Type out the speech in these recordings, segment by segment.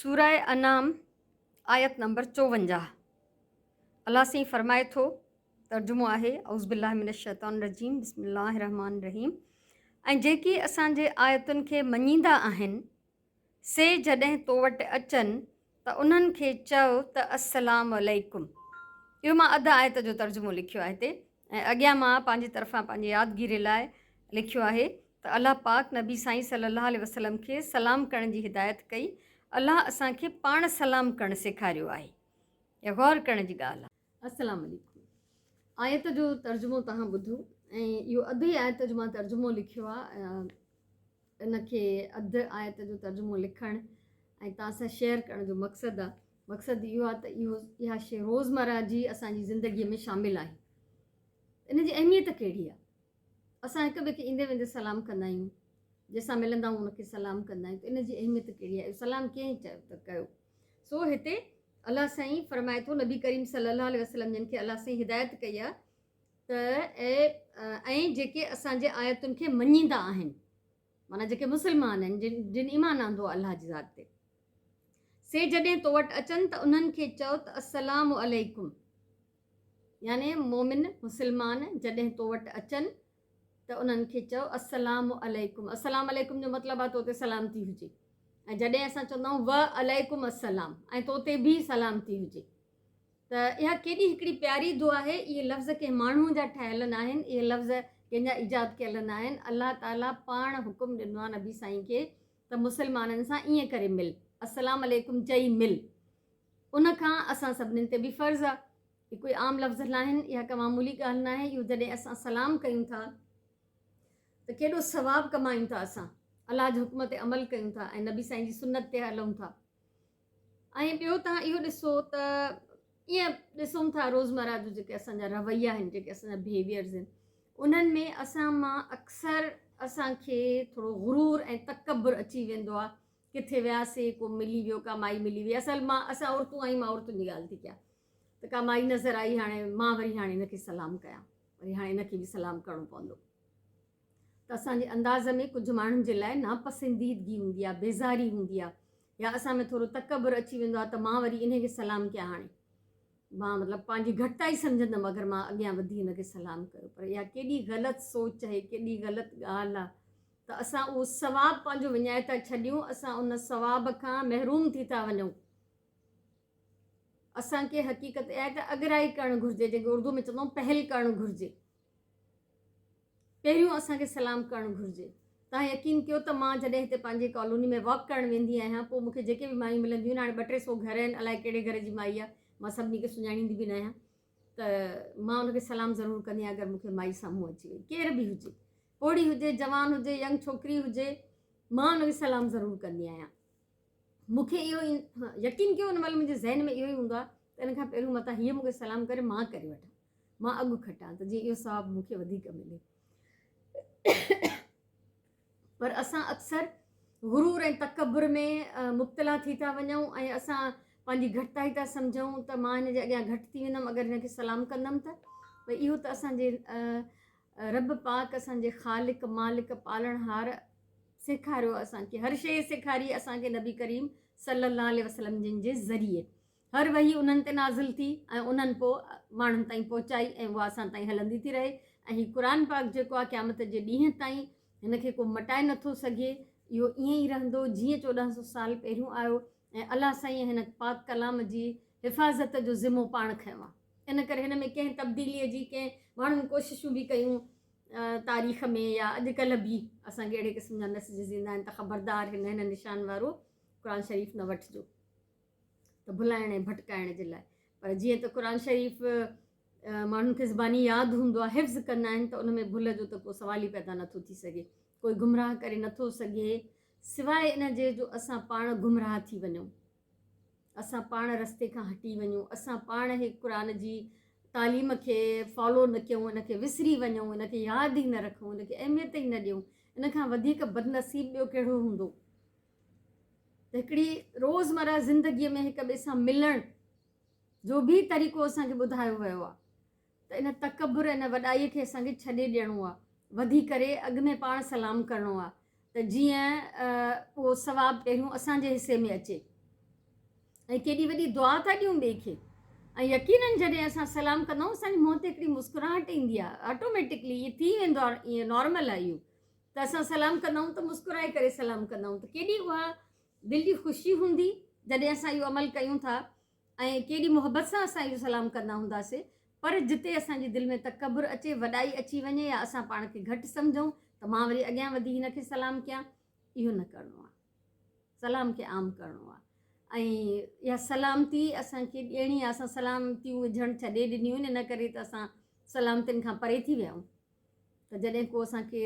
سوره انعام آيت نمبر 54 الله سائين فرمائي ٿو، ترجمو آهي، اعوذ بالله من الشيطان الرجيم بسم الله الرحمن الرحيم ۽ جيڪي اسان جي آيتن کي مڃيندا آهن سي جڏهن تو وٽ اچن ته انهن کي چئو ته السلام عليڪم. اهو مان اڌ آيت جو ترجمو لکيو آهي هتي ۽ اڳيان مان پنهنجي طرفان پنهنجي يادگيري لاء لکيو آهي ته الله پاڪ نبي سائين صلي الله عليه وسلم کي سلام ڪرڻ جي هدايت ڪئي. الله اسان کي پاڻ سلام ڪرڻ سيکاريو آهي. اها غور ڪرڻ جي ڳالهه آهي. السلام عليڪم. آيت جو ترجمو توهان ٻڌو ۽ اهو اڌ ئي آيت جو مان ترجمو لکيو آهي. ان کي اڌ آيت جو ترجمو لکڻ ۽ توهان سان شيئر ڪرڻ جو مقصد آ مقصد اهو آ ته اهو اها شي روزمره جي اسان جي زندگي ۾ شامل آهي ان جي اهميت ڪهڙي آ اسان هڪ ٻئي کي ايندي ويندي سلام ڪندا آهيون جنهن سان ملندا آهيون ان کي سلام ڪندا آهيون ته ان جي اهميت ڪهڙي آهي سلام ڪنهن چيو ته ڪيو سو هتي الله سائين فرمائي ٿو نبي ڪريم صلي الله عليه وسلم جن کي الله سائين هدايت ڪئي آ ته اي ۽ جيڪي اسان جي آيتن کي مڃيندا آهن معنيٰ جيڪي مسلمان آهن جن جن ايمان آندو آهي الله جي ذات تي سي جڏهن تو وٽ اچن ته انهن کي چئو ته السلام عليڪم يعني مومن مسلمان جڏهن تو وٽ اچن ته انهن کي چئو السلام عليڪم السلام عليڪم جو مطلب آهي تو تي سلامتي هجي ۽ جڏهن اسان چوندا آهيون و عليڪم السلام ۽ تو تي به سلامتي هجي ته اها ڪيڏي هڪڙي پياري دعا آهي، اهي لفظ ڪنهن ماڻهوء جا ٺاهيل ناهن، اهي لفظ ڪنهن جا ايجاد ڪيل ناهن، الله تعاليٰ پاڻ حڪم ڏنو آهي نبي سائين کي ته مسلمانن سان ائين ڪري مل، السلام عليڪم چئي مل، ان کان اسان سڀنين تي به فرض آهي، اهي ڪوئي عام لفظ ناهن، اها ڪا معمولي ڳالهه ناهي، اهو جڏهن اسان سلام ڪيون ٿا ته ڪيڏو ثواب ڪمايون ٿا، اسان الله جي حڪم تي عمل ڪيون ٿا ۽ نبي سائين جي سنت تي هلون ٿا. ۽ ٻيو توهان اهو ڏسو ته ائين ڏسون ٿا روزمره جو جيڪي اسان جا رويا آهن جيڪي اسان جا بهيويئرز آهن انهن ۾ اسان مان اڪثر اسان کي ٿورو غرور ۽ تڪبر اچي ويندو آهي ڪٿي وياسي ڪو ملي ويو ڪا مائي ملي وئي اصل مان اسان عورتون آهيون مان عورتن جي ڳالهه ٿي ڪيان ته ڪا مائي نظر آئي هاڻي مان وري هاڻي هن کي سلام ڪيان وري هاڻي هن کي به سلام ڪرڻو پوندو ته اسان جي انداز ۾ ڪجهه ماڻهن جي لاء ناپسنديدگي هوندي آهي، بيزاري هوندي آهي يا اسان ۾ ٿورو تڪبر اچي ويندو آهي ته مان وري انهي کي سلام ڪيان هاڻي مان مطلب پنهنجي گهٽتائي سمجهندم اگر مان اڳيان وڌي هن کي سلام ڪيو پر اها ڪيڏي غلط سوچ آهي ڪيڏي غلط ڳالهه آهي ته اسان اهو ثواب پنهنجو وڃائي ٿا ڇڏيون اسان ان ثواب کان محروم ٿي ٿا وڃون اسان کي حقيقت اها آهي ته اڳرائي ڪرڻ گهرجي جنهن کي اردو ۾ چوندا آهيون پهل ڪرڻ گهرجي پهريون اسان کي سلام ڪرڻ گهرجي. توهان يقين ڪيو ته مان جڏهن هتي پنهنجي ڪالوني ۾ واڪ ڪرڻ ويندي آهيان پوء مون کي جيڪي به مايون ملنديون آهن هاڻي ٻه ٽي سو گهر آهن الائي ڪهڙي گهر جي مائي آهي مان سڀني کي سڃاڻيندي به ناهيان ته مان ان کي سلام ضرور ڪندي آهيان اگر مون کي مائي سامهون اچي وئي ڪير به هجي پوڙهي هجي جوان هجي ينگ ڇوڪري هجي مان ان کي سلام ضرور ڪندي آهيان مون کي اهو يقين ڪيو ان مهل منهنجي ذهن ۾ اهو ئي هوندو آهي ته ان کان پهريون متان هيء مون کي سلام ڪري مان ڪري وٺان مان اڳ کٽان ته جيئن اهو ثواب مون کي وڌيڪ ملي. پر اسان اڪثر غرور ۽ تڪبر ۾ مبتلا ٿي ٿا وڃون ۽ اسان پنهنجي گهٽتائي ٿا سمجهون ته مان هن جي اڳيان گهٽ ٿي ويندم اگر هن کي سلام ڪندم ته پر اهو ته اسان جي رب پاڪ اسان جي خالق مالڪ پالڻهار سيکاريو اسان کي هر شيء سيکاري اسان کي نبي ڪريم صلي الله عليه وسلم جن جي ذريعي هر وحي انهن تي نازل ٿي ۽ انهن پوء ماڻهن تائين پهچائي ۽ اها اسان تائين هلندي ٿي رهي ۽ هي قرآن پاڪ جيڪو آهي قيامت جي ڏينهن تائين هن کي ڪو مٽائي نٿو سگهي اهو ائين ئي رهندو جيئن 14 سو سال پهريون آيو ۽ الله سائين هن پاڪ ڪلام جي حفاظت جو ذمو پاڻ کنيو آهي ان ڪري هن ۾ ڪنهن تبديلي جي ڪنهن ماڻهن ڪوششون به ڪيون تاريخ ۾ يا اڄڪلهه به اسان کي اهڙي قسم جا ميسيجز ايندا آهن ته خبردار هن هن نشان وارو قرآن شريف نه وٺجو ته ڀلائڻ ۽ ڀٽڪائڻ جي لاء پر جيئن ته قرآن شريف ماڻهن کي زباني ياد هوندو آهي حفظ ڪندا آهن ته ان ۾ ڀل جو ته ڪو سوال ئي پيدا نٿو ٿي سگهي ڪوئي گمراهه ڪري نٿو سگهي سواء ان جي جو اسان پاڻ گمراهه ٿي وڃون اسان پاڻ رستي کان هٽي وڃون اسان پاڻ هي قرآن جي تعليم کي فالو نه ڪيون ان کي وسري وڃون ان کي ياد ئي نه رکون ان کي اهميت ئي نه ڏيون ان کان وڌيڪ بدنصيب ٻيو ڪهڙو هوندو ته هڪڙي روزمره زندگيء ۾ هڪ ٻئي سان ملڻ جو به طريقو اسان کي ٻڌايو ويو آهي ته ان تڪبر ان وڏائي کي اسان کي ڇڏي ڏيڻو آهي وڌي ڪري اڳ ۾ پاڻ سلام ڪرڻو آهي ته جيئن اهو ثواب پهريون اسان جي حصي ۾ اچي. ۽ ڪيڏي وڏي دعا ٿا ڏيون ٻئي کي ۽ يقينن جڏهن اسان سلام ڪندا آهيون اسان جي منهن تي هڪڙي مسڪراهٽ ايندي آهي آٽوميٽڪلي ائين ٿي ويندو آهي ائين نارمل آهي اهو ته اسان سلام ڪندا آهيون ته مسڪرائي ڪري سلام ڪندا آهيون ته ڪيڏي اها دل جي خوشي هوندي جڏهن اسان اهو عمل ڪيون ٿا ۽ ڪيڏي محبت سان اسان اهو سلام ڪندا هونداسي پر جتي اسان جي دل ۾ تڪبر اچي وڏائي اچي وڃي يا اسان پاڻ کي گهٽ سمجهون ته مان وري اڳيان وڌي هن کي سلام ڪيان اهو نه ڪرڻو آهي سلام کي عام ڪرڻو آهي ۽ اها سلامتي اسان کي ڏيڻي آهي اسان سلامتيون وجهڻ ڇڏي ڏنيون آهن ان ڪري ته اسان سلامتين کان پري ٿي ويا آهيون ته جڏهن ڪو اسان کي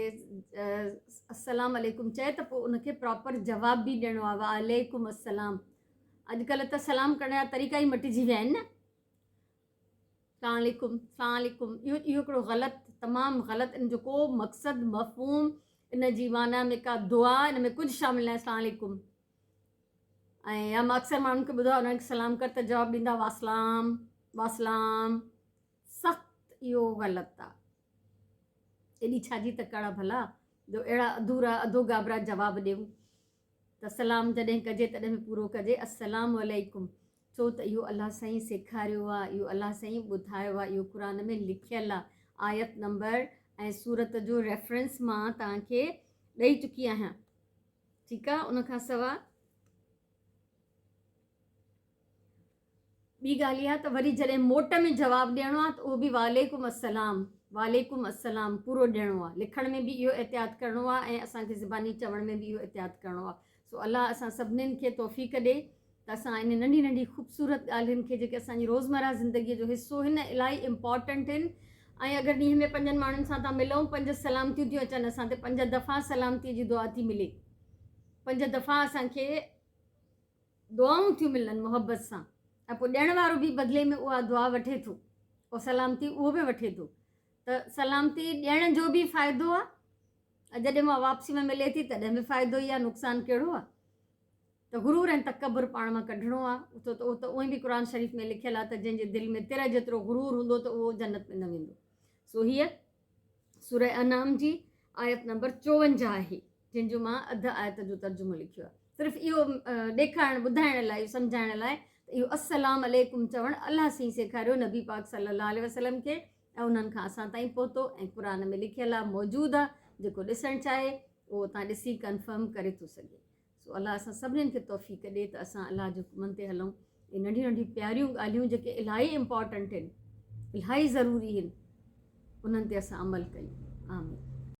السلام عليڪم چئي ته پوء ان کي پراپر جواب به ڏيڻو آهي وعليڪم السلام اڄڪلهه ته سلام ڪرڻ جا طريقا ئي مٽجي ويا آهن نه سلام عليڪم سلام عليڪم اهو اهو هڪڙو غلط تمام غلط ان جو ڪو مقصد مفهوم ان جي معنيٰ ۾ ڪا دعا ان ۾ ڪجهه شامل ناهي سلام عليڪم ۽ يا مان اڪثر ماڻهن کي ٻڌو آهي انهن کي سلام ڪر ته جواب ڏيندا واسلام واسلام سخت اهو غلط آهي ايڏي ڇا جي تڪڙ آ ڀلا جو اهڙا اڌورا اڌو گابرا جواب ڏيون ته سلام جڏهن ڪجي تڏهن به پورو ڪجي السلام عليڪم ڇو ته اهو الله سائين سيکاريو آ اهو الله سائين ٻڌايو آ اهو قرآن ۾ لکيل آ آيت نمبر ۽ سورت جو ريفرنس مان توهان کي ڏئي چڪي آهيان ٺيڪ آ ان کان سوا ٻي ڳالهه اها ته وري جڏهن موٽ ۾ جواب ڏيڻو آهي ته اهو به وعليڪم السلام وعليڪم السلام پورو ڏيڻو آهي لکڻ ۾ به اهو احتياط ڪرڻو آهي ۽ اسان کي زباني چوڻ ۾ به اهو احتياط ڪرڻو آهي سو الله اسان سڀنين کي توفيق ڏي ته اسان ان ننڍي ننڍي خوبصورت ڳالهين کي جيڪي اسان جي روزمره زندگي جو حصو هن الاهي امپارٽنٽ هن ۽ اگر ڏينهن ۾ پنجن ماڻهن سان ٿا ملون پنج سلامتيون ٿيون اچن اسان تي پنج دفعا سلامتي جي دعا ٿي ملي پنج دفعا اسان کي دعائون ٿيون ملن محبت سان ۽ پوء ڏيڻ وارو به بدلي ۾ اها دعا وٺي ٿو اها سلامتي اهو به وٺي ٿو ته سلامتي ڏيڻ جو به فائدو آهي ۽ جڏهن اها واپسي ۾ ملي ٿي تڏهن به فائدو ئي آهي نقصان ڪهڙو آهي ته غرور ۽ تڪبر پاڻ مان ڪڍڻو آهي ڇو ته اهو ته اونئن به قرآن شريف ۾ لکيل آهي ته جنهن جي دل ۾ تر جيترو غرور هوندو ته اهو جنت ۾ نه ويندو سو هيء سوره انعام جي آيت نمبر 54 آهي جنهن جو مان اڌ آيت جو ترجمو لکيو آهي صرف اهو ڏيکارڻ ٻڌائڻ لاء اهو سمجهائڻ لاء ته اهو السلام عليڪم چوڻ الله سائين سيکاريو نبي پاڪ صلي الله عليه وسلم کي ۽ انهن کان اسان تائين پهتو ۽ قرآن ۾ لکيل آهي موجود آهي جيڪو ڏسڻ چاهي اهو اتان ڏسي ڪنفرم ڪري ٿو سگهي سو الله اسان سڀنين کي توفيق ڏي ته اسان الله جي حڪمن تي هلون اهي ننڍيون ننڍيون پياريون ڳالهيون جيڪي الاهي امپارٽنٽ آهن الاهي ضروري آهن انهن تي اسان عمل ڪيون آمين.